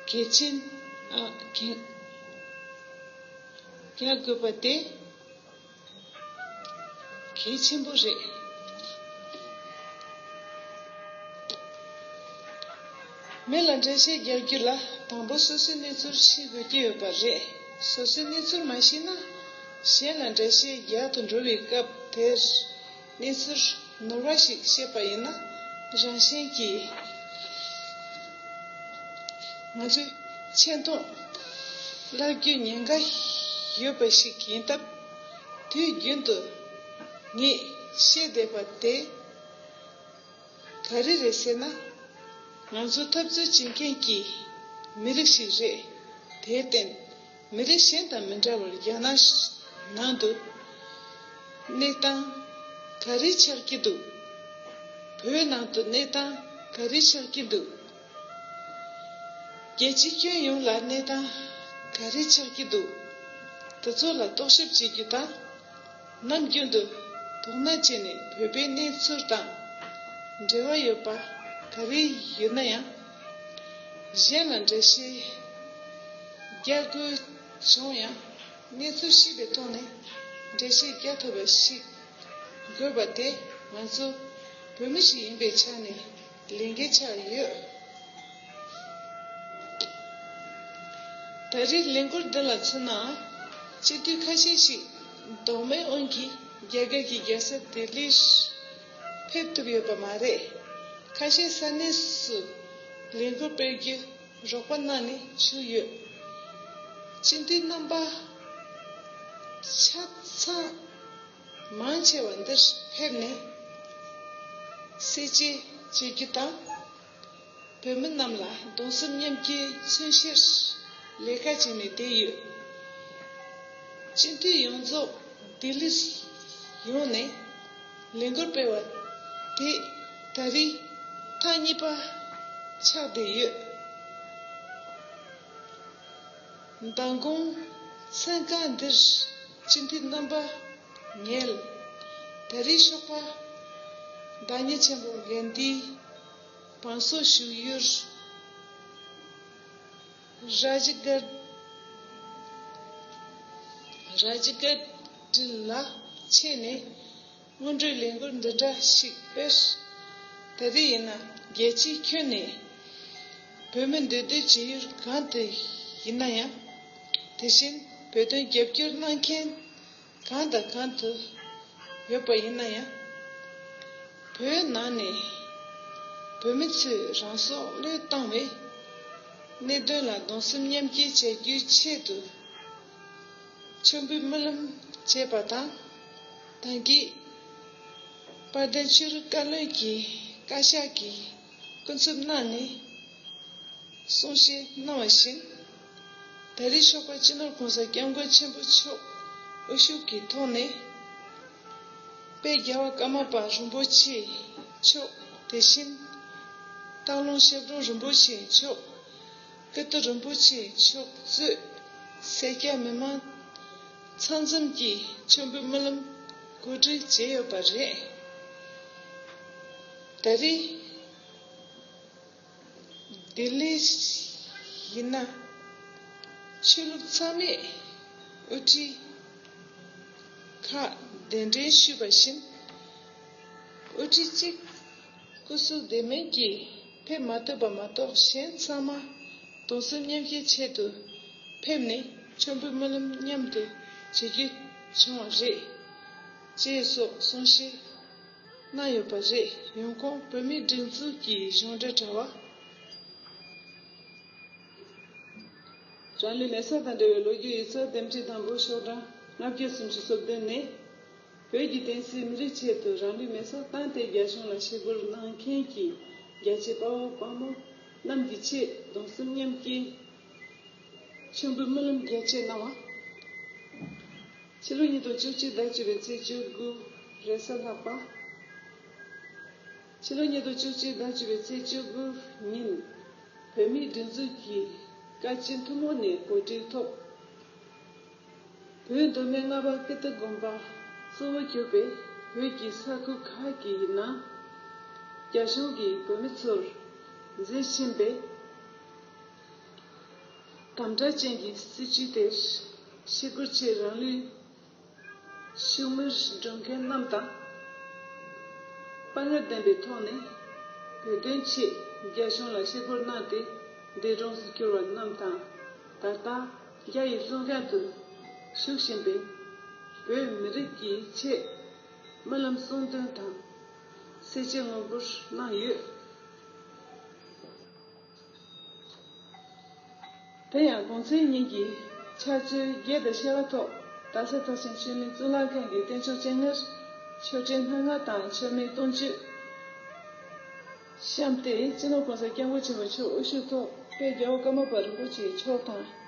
གལ་ཆེན། ཨ། གལ། རྒྱག་དགོས་པ་དེ་གལ་ཆེན་པོ་རེད། མི་ལ་འགྲེལ་བཤད་རྒྱག་རྒྱུ་ལ་དང་པོ་སོ་སོའི་གནས་ཚུལ་ཤེས་དགོས་ཀྱི་ཡོད་པ་རེད། སོ་སོའི་གནས་ཚུལ་མ་ཤེས་ན། གཞན་ལ་འགྲེལ་བཤད་རྒྱག་ཏུ་འགྲོ་བའི་སྐབས་དེར། གནས་ཚུལ་ནོར་བ་ཞིག་བཤད་པ་ཡིན་ན། རང་གཞན་གྱིས་ང་ཚོའི་ཆེ་མཐོང་བརླག་རྒྱུའི་ཉེན་ཁ་ཡོད་པ་ཞིག་ཡིན་སྟབས། དུས་རྒྱུན་དུ་ངས་བཤད་བསྡད་པ་དེ་ག་རེ་རེད་ཟེར་ན། ང་ཚོ་འཐབ་རྩོད་བྱེད་མཁན་གྱི་མི་རིགས་ཤིག་རེད། དེར་བརྟེན། མི་རིགས་གཞན་དང་མི་འདྲ་བར། རྒྱ་ནག་ནང་དུ་གནས་སྟངས་ག་རེ་ཆགས་ཀྱི་འདུག་བོད་ནང་དུ་གནས་སྟངས་ག་རེ་ཆགས་ཀྱི་འདུག་རྒྱལ་སྤྱི་ཁྱོན་ཡོངས་ལ་གནས་སྟངས་ག་རེ་ཆགས་ཀྱི་འདུག་དེ་ཚོ་ལ་རྟོག་ཞིབ་བྱེད་རྒྱུ་དང་། ནམ་རྒྱུན་དུ་དོ་སྣང་བྱས་ནས་བོད་པའི་གནས་ཚུལ་དང་འབྲེལ་བ་ཡོད་པ་ག་རེ་ཡོད་ན་ཡང་། གཞན་ལ་འགྲེལ་བཤད་རྒྱག་དགོས་བྱུང་ཡང་། གནས་ཚུལ་ཤེས་པའི་ཐོག་ནས་འགྲེལ་བཤད་རྒྱག་ཐུབ་པ་ཞིག་དགོས་པ་དེ་ང་ཚོ་བོད་མི་ཞིག་ཡིན་པའི་ཆ་ནས་ལས་འགན་ཆགས་ཡོད། ད་རེས་ལས་འགུལ་འདི་ལ་མཚོན་ན། སྤྱི་འཐུས་ཁ་ཤས་ཤིག་ལྡོག་མེད་དབང་གིས་རྒྱ་གར་གྱི་རྒྱལ་ས་ལྡི་ལིར་ཕེབས་ཐུབ་ཡོད་པ་མ་རེད། ཁ་ཤས་ས་གནས་སུ་ལས་འགུལ་སྤེལ་རྒྱུ་རོགས་པ་གནང་ནས་བཞུགས་ཡོད། སྤྱི་འཐུས་རྣམ་པ་ཆ་ཚང་མང་ཆེ་བ་འདིར་ཕེབས་ནས་གསལ་བཤད་བྱེད་རྒྱུ་དང་། བོད་མི་རྣམས་ལ་གདུང་སེམས་མཉམ་སྐྱེད་མཚོན་ཕྱིར་ལས་ཀ་བྱས་ནས་བསྡད་ཡོད། སྤྱི་འཐུས་ཡོངས་རྫོགས་ལྡི་ལིར་ཡོང་ནས་ལས་འགུལ་སྤེལ་བ་དེ་ད་རེས་ཐེངས་གཉིས་པ་ཆགས་བསྡད་ཡོད། མདང་དགོང་མཚན་ཁ་འདིར་སྤྱི་འཐུས་རྣམ་པ་ངས་ད་རེས་ཞོགས་པ་བདག་ཉིད་ཆེན་པོ་གྷན་དྷིའི་བང་སོ་བཞུགས་ཡུལ་རཱཇ་གྷ་རཱཇ་གྷ་ཊི་ལ་ཕྱིན་ནས། སྔོན་འགྲོའི་ལས་འགུལ་འདི་འདྲ་ཞིག་སྤེལ། ད་རེས་ཡིན་ན་རྒྱལ་སྤྱིའི་ཁྱོན་ནས་བོད་མི་འདུས་སྡོད་བྱེད་ཡུལ་གང་དུ་ཡིན་ན་ཡང་། དེ་བཞིན་བོད་དོན་རྒྱབ་སྐྱོར་གནང་མཁན་གང་དང་གང་དུ་ཡོད་པ་ཡིན་ན་ཡང་། བོད་ནང་ནས་བོད་མི་ཚོས་རང་སྲོག་བློས་བཏང་བའི་གནད་དོན་ལ་གདུང་སེམས་མཉམ་སྐྱེད་བྱ་རྒྱུའི་ཆེད་དུ། མཆོད་འབུལ་སྨོན་ལམ་བྱས་པ་དང་། ད་གིན་དཔལ་ལྡན་ཆོས་རིག་བཀའ་བློན་གྱི་བཀའ་ཤག་གིས་སྐུ་ཚབ་གནང་ནས་གསུང་བཤད་གནང་བ་བཞིན། ད་རེས་ཞོགས་པ་སྤྱི་ནོར་༸གོང་ས་༸སྐྱབས་མགོན་ཆེན་པོ་མཆོག་དབུ་བཞུགས་ཀྱི་ཐོག་ནས། དཔལ་རྒྱལ་བ་ཀརྨ་པ་རིན་པོ་ཆེ་མཆོག་དེ་བཞིན། སྟག་ལུང་ཞབས་དྲུང་རིན་པོ་ཆེ་མཆོག་ཀིརྟི་རིན་པོ་ཆེ་མཆོག་གཙོས་སེར་སྐྱ་མི་མང་ཚང་འཛོམས་ཀྱིས་མཆོད་འབུལ་སྨོན་ལམ་གོ་སྒྲིག་བྱས་ཡོད་པ་རེད། ད་རེས་ལྡི་ལི་ཡིན་ན་ཆོས་ལུགས་ཚང་མས་དབུ་ཁྲིད་ཁག་ གདན་འདྲེན་ཞུས་པ་བཞིན། དབུ་ཁྲིད་གཅིག་སྐུ་གཟུགས་བདེ་མིན་གྱིས་ཕེབས་མ་ཐུབ་པ་མ་གཏོགས། གཞན་ཚང་མ་གདུང་སེམས་མཉམ་སྐྱེའི་ཆེད་དུ་ཕེབས་ནས་མཆོད་འབུལ་སྨོན་ལམ་མཉམ་དུ་བྱེད་རྒྱུ་བྱུང་བ་རེད། ཅེས་སོགས་གསུང་བཤད་གནང་ཡོད་པ་རེད། ཡོང་ཁུངས། བོད་མིའི་སྒྲིག་འཛུགས་ཀྱི་གཞུང་འབྲེལ་དྲ་བ། རང་ལུས་མེ་སྲེག་དང་འབྲེལ་བའི་ལོ་རྒྱུས་ཡིག་ཚགས་འདེམས་སྒྲིག་དང་པོ་ཤོག་གྲངས་ལྔ་བརྒྱ་སུམ་ཅུ་སོ་བདུན་ནས། བོད་ཀྱི་བསྟན་སྲིད་མི་རིགས་ཆེད་དུ་རང་ལུས་མེ་སྲེག་བཏང་སྟེ་རྒྱ་གཞུང་ལ་ཞི་རྒོལ་གནང་མཁན་གྱི་རྒྱ་ཆེ་དཔའ་བོ་དཔའ་མོ་རྣམས་ཀྱི་ཆེད་གདུང་སེམས་མཉམ་སྐྱེའི་མཆོད་འབུལ་སྨོན་ལམ་རྒྱ་ཆེ་གནང་བ། ཕྱི་ལོ་ཉིས་སྟོང་བཅུ་གཅིག་ཟླ་བཅུ་པའི་ཚེས་བཅུ་དགུ། རེས་གཟའ་ལྷག་པ། ཕྱི་ལོ་ཉིས་སྟོང་བཅུ་གཅིག་ཟླ་བཅུ་པའི་ཚེས་བཅུ་དགུ་ཉིན། བོད་མིའི་སྒྲིག་འཛུགས་ཀྱི་བཀའ་སྤྱི་ཐུན་མོང་ནས་གོ་སྒྲིག་ཐོག་བོད་མདོ་སྨད་རྔ་བ་ཀིརྟི་དགོན་པ་གཙོ་བོ་གྱུར་པའི་བོད་ཀྱི་ས་ཁུལ་ཁག་གི་ནང་རྒྱ་གཞུང་གིས་བོད་མི་ཚོར་མཛད་བཞིན་པའི་དམ་དྲག་ཅན་གྱི་སྲིད་བྱུས་དེར་ཞི་རྒོལ་ཆེད་རང་ལུས་ཤུལ་མེར་སྒྲུབ་མཁན་རྣམས་དང་། དཔའ་ངར་ལྡན་པའི་ཐོག་ནས་བོད་དོན་ཆེད་རྒྱ་གཞུང་ལ་ཞི་རྒོལ་གནང་སྟེ་འདས་གྲོངས་སུ་གྱུར་བ་རྣམས་དང་། ད་ལྟ་རྒྱ་ཡི་བཙོན་ཁང་དུ་བཞུགས་བཞིན་པའི་བོད་མི་རིགས་ཀྱི་ཆེད་སྨོན་ལམ་གསུང་འདོན་དང་སེར་བྱེས་ངོ་སྤྲོད་གནང་ཡོད། དེ་ཡང་གུང་ཚིགས་ཉིན་གྱི་ཕྱག་ཚོད་བརྒྱད་དང་ཕྱེད་ཀ་ཐོག་རྡ་ས་མཐར་ཕྱིན་ཆོས་མེད་གཙུག་ལག་ཁང་གི་རྟེན་མཆོག་སྤྱན་སྔར་མཆོད་སྤྲིན་སྣ་ལྔ་དང་མཆོད་མེ་སྟོང་མཆོད་བཤམས་ཏེ། སྤྱི་ནོར་༸གོང་ས་༸སྐྱབས་མགོན་ཆེན་པོ་མཆོག་དབུ་བཞུགས་ཐོག་དཔལ་རྒྱལ་བ་ཀརྨ་པ་རིན་པོ་ཆེ་མཆོག་དང་